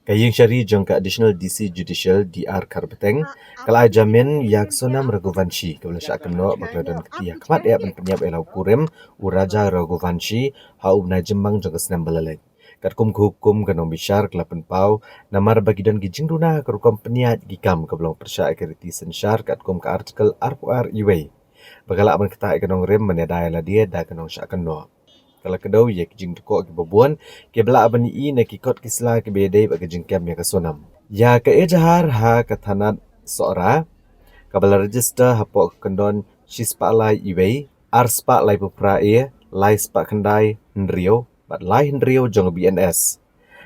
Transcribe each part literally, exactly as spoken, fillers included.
Ka ïing shari jong ka Additional D C Judicial D R Kharbeteng ka la ai jamin ïa ka Sonam Raghuvanshi kaba la shah kynnoh ba ka la don kti ha khmat eh ban pynïap ïa la u kurim u Raja Raghuvanshi ha u bnai Jymmang jong ka snem ba la leit. Katkum ka hukum, ka nongbishar ka la pynpaw namar ba ki don ki jingduna ha ka rukom pynïaid ki kam kaba long pyrshah ïa ka riti synshar katkum ka Article arphew ar E wei, ba ka lah ban ktah ïa ka nongrim ban ïada ïa lade da ka nongshah kynnoh. Ka la kdew ïa ki jingdkoh kiba bun kiba lah ban ïohi na ki kot ki sla kiba ïadei bad ka jingkem ïa ka Sonam. Ïa ka ejahar ha ka thanat Sohra kaba la register hapoh ka kyndon shispah lai E wei, arspah laiphew phra A, laispah khyndai hynriew bad lai hynriew jong ka B N S.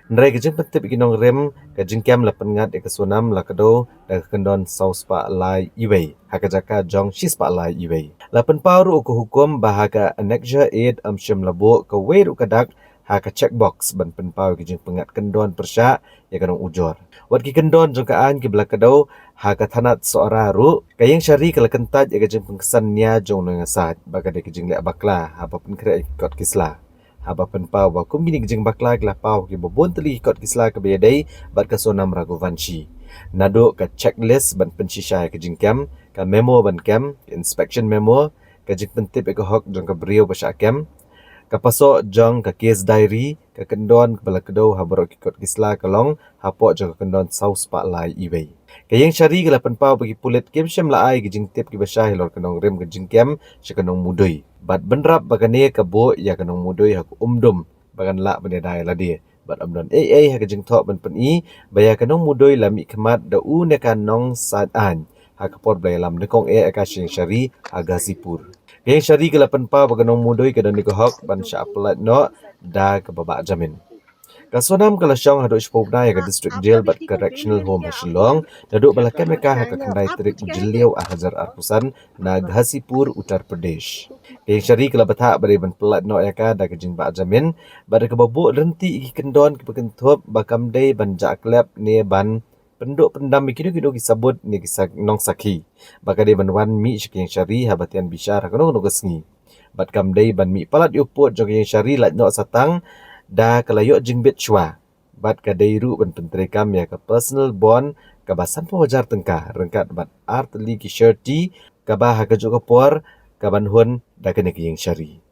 Hynrei ka jingpyntip ïa ki nongrim, ka jingkem la pynngat ïa ka Sonam la kdew da ka kyndon sawspah lai E wei ha ka jaka jong shispah lai E wei. La pynpaw ruh ka hukum ba ha ka Annexure eight ym shym la buh kawei ruh ka dak ha ka checkbox ban pynpaw ïa ka jingpynngat kyndon pyrshah ïa ka nongujor. Wat ki kyndon jong ka aiñ kiba la kdew ha ka thanat Sohra ruh, ka ïing shari ka la kyntait ïa ka jingpynksan nia jong u nongïasaid ba ka dei ka jingleh bakla haba pynkhreh ïa ki kot ki sla. Haba pynpaw ba kum kine ki jingbakla ki la paw ha kiba bun tylli ki kot ki sla kiba ïadei bad ka Sonam Raghuvanshi, naduh ka checklist ban pynshisha ïa ka jingkem, ka memo ban kem, ka inspection memo, ka jingpyntip ïa ka hok jong ka briew ba shah kem, ka pasoh jong ka case diary, ka kyndon kaba la kdew ha baroh ki kot ki sla ka long hapoh jong ka kyndon sawspah lai E wei. Ka ïing shari ka la pynpaw ba ki pulit kim shym la ai ki jingtip kiba shai halor ka nongrim ka jingkem sha ka nongmudui, bad bynrap ba kane ka buh ïa ka nongmudui ha ka umdum ba kan lah ban ïada ïa lade, bad ym don ei ei ha ka jingthoh ban pyni ba ïa ka nongmudui la mihkhmat da u ne ka nongsaid aiñ ha ka por ba la ïalam nyngkong eh ïa ka sha ïing shari ha Ghazipur. Ka ïing shari ka la pynpaw ba ka nongmudui ka don ïa ka hok ban shah pyllait noh da kaba bah jamin. Ka Sonam ka la shong haduh shiphew bnai ha ka District Jail bad Correctional Home ha Shillong naduh ba la kem ïa ka ha ka khyndai tarik u Jylliew ar hajar arphew san na Ghazipur, Uttar Pradesh. Ka ïing shari ka la bthah ba dei ban pyllait noh ïa ka da ka jingbah jamin bad da kaba buh ryntih ïa ki kyndon kiba kynthup ba kam dei ban jah klep ne ban pynduh pyndam ïa kino kino ki sabut ne ki sak-, nongsakhi, ba ka dei ban wan mih sha ka ïing shari haba thian bishar ha kano kano ka sngi. Bad kam dei ban mih palat ïa u pud jong ka ïing shari lait noh sa tang da ka la ïoh jingbit shuwa. Bad ka dei ruh ban pyntreikam ïa ka personal bond kaba sanphew hajar tyngka ryngkat bad ar tylli ki surety kaba ha kajuh ka por ka ban hun da kane ka ïing shari.